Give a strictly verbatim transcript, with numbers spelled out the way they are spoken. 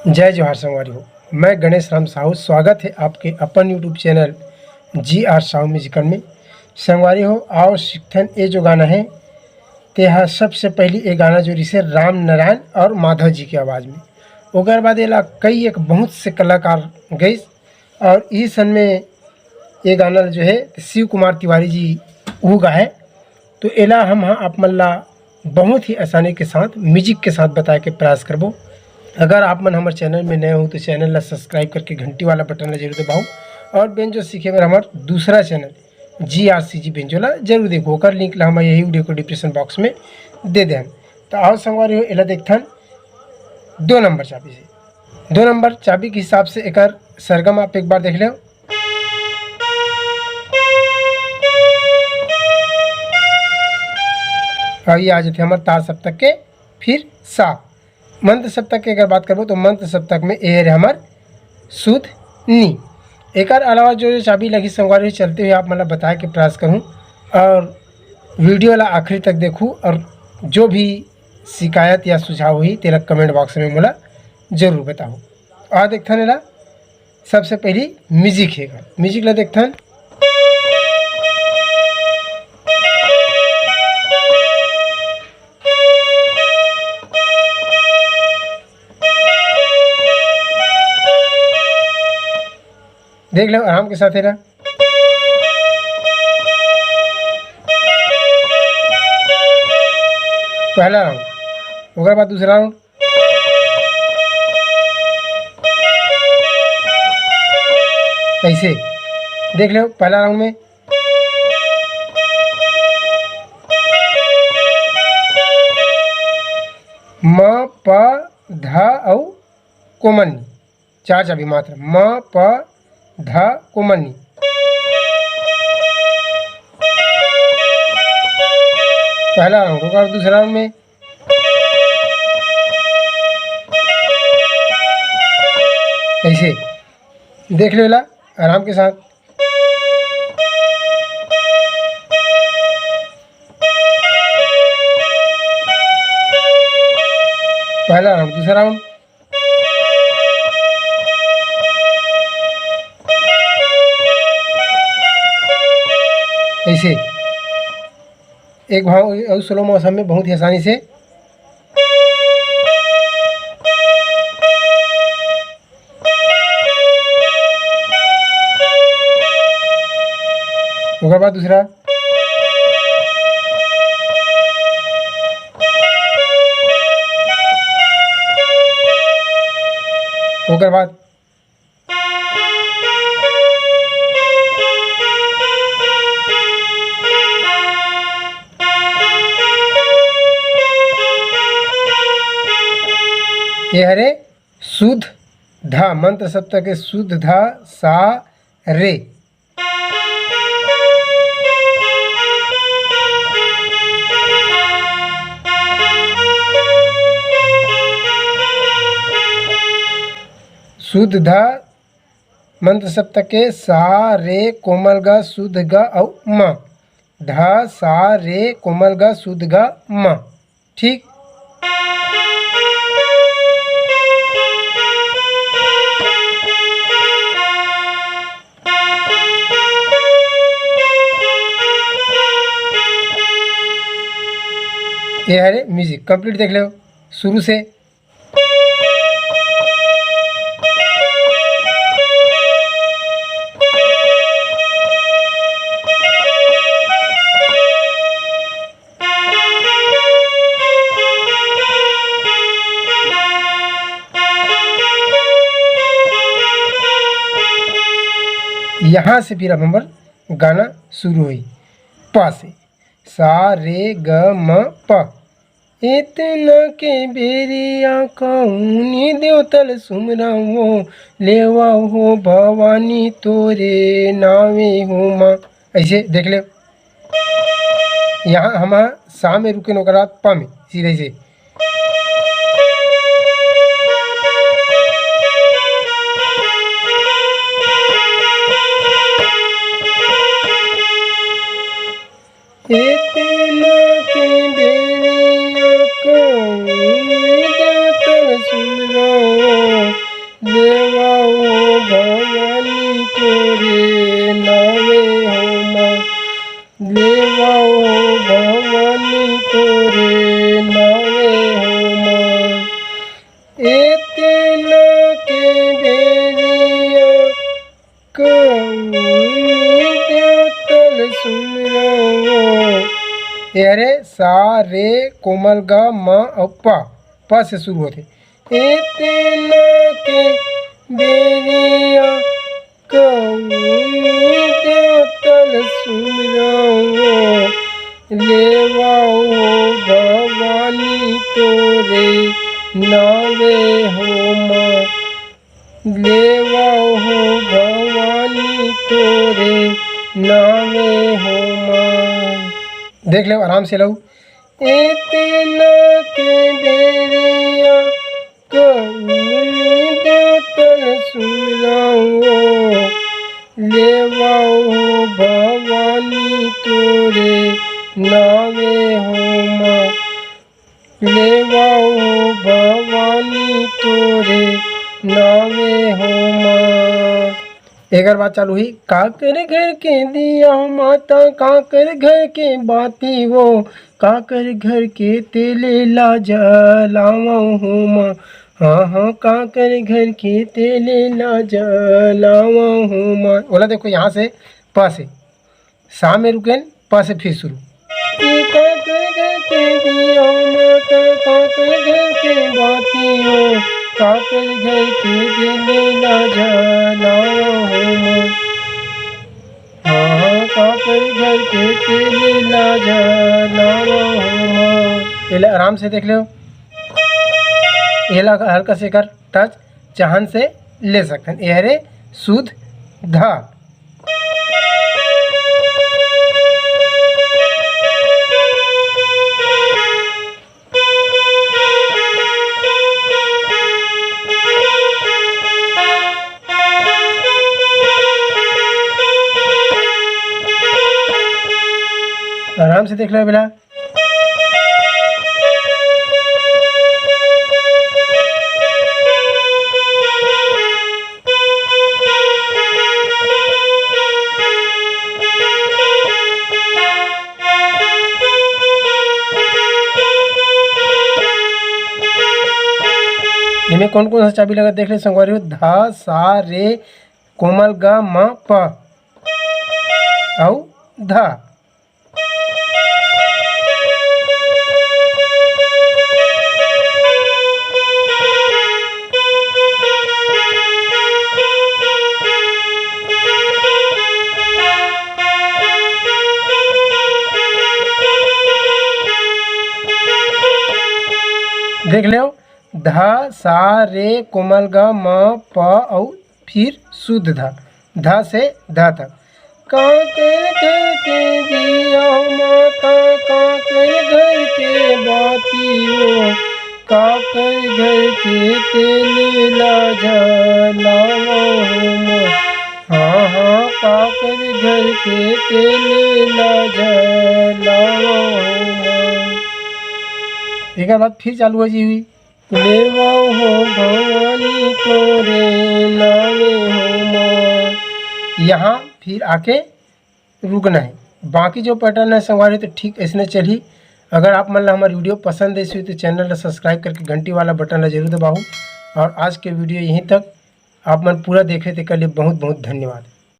जय जोहार संगवारी हो, मैं गणेश राम साहू। स्वागत है आपके अपन YouTube चैनल जी आर साहू म्यूजिकल में। संगवारी हो, आओ सीखथन, ये जो गाना है, तेहा सबसे पहली ये गाना जो रिसे राम नारायण और माधव जी के आवाज़ में। ओकर बाद एला कई एक बहुत से कलाकार गइस और इही सन में ये गाना जो है शिव कुमार तिवारी जी वो गाए। तो एला हम ह आप मन ला बहुत ही आसानी के साथ, म्यूजिक के साथ बताए के प्रयास करबो। अगर आप मन हमर चैनल में नए हो तो चैनल ला सब्सक्राइब करके घंटी वाला बटन ला जरूर दबाओ और बेंजो सीखे बर हमर दूसरा चैनल जी आर सी जी बेंजो ला जरूर देखो। ओकर लिंक ला हम यही वीडियो को डिस्क्रिप्शन बॉक्स में दे देन। तो आओ संगवारी हो, एला देखथन दो नंबर चाबी से। दो नंबर चाबी के हिसाब से एकर सरगम आप एक बार देख लो। और ये आ जाते हमारे तार सप्तक के फिर सा। मंत्र सप्तक के अगर बात करबो तो मंत्र सप्तक में ए हरे हमर शुद्ध नी। एकर अलावा जो, जो चाबी लगी संगवारी, चलते हुए आप मन ला बताए के प्रयास करूँ और वीडियो ला आखिरी तक देखू और जो भी शिकायत या सुझाव होही तेला कमेंट बॉक्स में मोला जरूर बताओ। आ देखथन एला, सबसे पहली म्यूजिक हे, म्यूजिक ला देखथन। देख लो आराम के साथ है ना। पहला राउंड, ओकर बाद दूसरा राउंड। ऐसे देख लो, पहला राउंड में म, प, ध अउ कोमल नी, चार चाबी मात्र, म, प, ध, कोमल नी। पहला राउंड होगा और दूसरा राउंड में ऐसे देख लो ला आराम के साथ। पहला राउंड, दूसरा राउंड ऐसे एक भाव अउ स्लो मौसम में बहुत ही आसानी से। ओकर बाद दूसरा, ओकर बाद ये हरे शुद्ध धा, मंत्र सप्तक के शुद्ध धा, सा, रे। शुद्ध धा, मंत्र सप्तक के सा, रे, कोमल ग, शुद्ध ग अउ म। ध, सा, रे, कोमल ग, शुद्ध ग, म। ठीक। ये हरे म्यूजिक कंप्लीट देख लो शुरू से। यहाँ से फिर अब हमर गाना शुरू हुई। प से, सा रे ग म प। इतना के बेरिया कौनी देवतल सुमरवो, लेवा हो भवानी तोरे नावे हो माँ। ऐसे देख ले, यहाँ हम सा में रुके न, ओकर बाद प में सीधे से। इतना के बेरिया कौनी देवतल सुमरवो, रे कोमल ग म अउ प, प से शुरू होथे। एतना के बेरिया कौन देवतल सुमिरंव, लेवव हो भवानी तोरे नावे हो माँ, लेवव हो भवानी तोरे नावे हो माँ। देख लेव आराम से लऊ। एतना के बेरिया कौन देवतल सुमिरंव, लेवव हो भवानी तोरे नावे हो माँ, लेवव हो भवानी तोरे नावे हो माँ। एकर बाद चालू ही, काकर घर के दिया माता, काकर घर के बाती वो, काकर घर के तेले ला जलावव हो माँ। हाँ हाँ, काकर घर के तेले ला जलावव हो माँ। ओला देखो यहाँ से प से, सा में रुकेन, प से फिर शुरू। ई काकर घर के दिया माता, काकर घर के बाती हो, काकर घर के तेले ला जलावव हो माँ। हाँ, काकर घर के तेले ला जलावव हो माँ। एला आराम से देख लेव, एला हल्का से कर टच चाहन से ले सकथन। एहरे शुद्ध ध। आराम से देख लो बेला। एमे कौन कौन सा चाबी लगा देख ले संगवारी हो। धा, सा, रे, कोमल ग, म, प अउ ध। देख लेव, ध, सा, रे, कोमल ग, म, प अउ फिर शुद्ध ध, ध से ध तक। काकर घर के दिया माता, काकर घर के बाती हो, काकर घर के तेले ला जलावव हो माँ। हाँ हाँ, काकर घर के तेले ला जलावव हो माँ। एकर बाद फिर चालू हो जी हुई। लेवव हो भवानी तोरे नावे हो माँ। यहाँ फिर आके रुकना है। बाकी जो पैटर्न है संगवारी, तो ठीक ऐसने चलही। अगर आप मन ला हमारी वीडियो पसंद आइस होही, तो चैनल ला सब्सक्राइब करके घंटी वाला बटन ला जरूर दबाहू। और आज के वीडियो यहीं तक। आप मन पूरा देखे तेकर लिए बहुत बहुत धन्यवाद।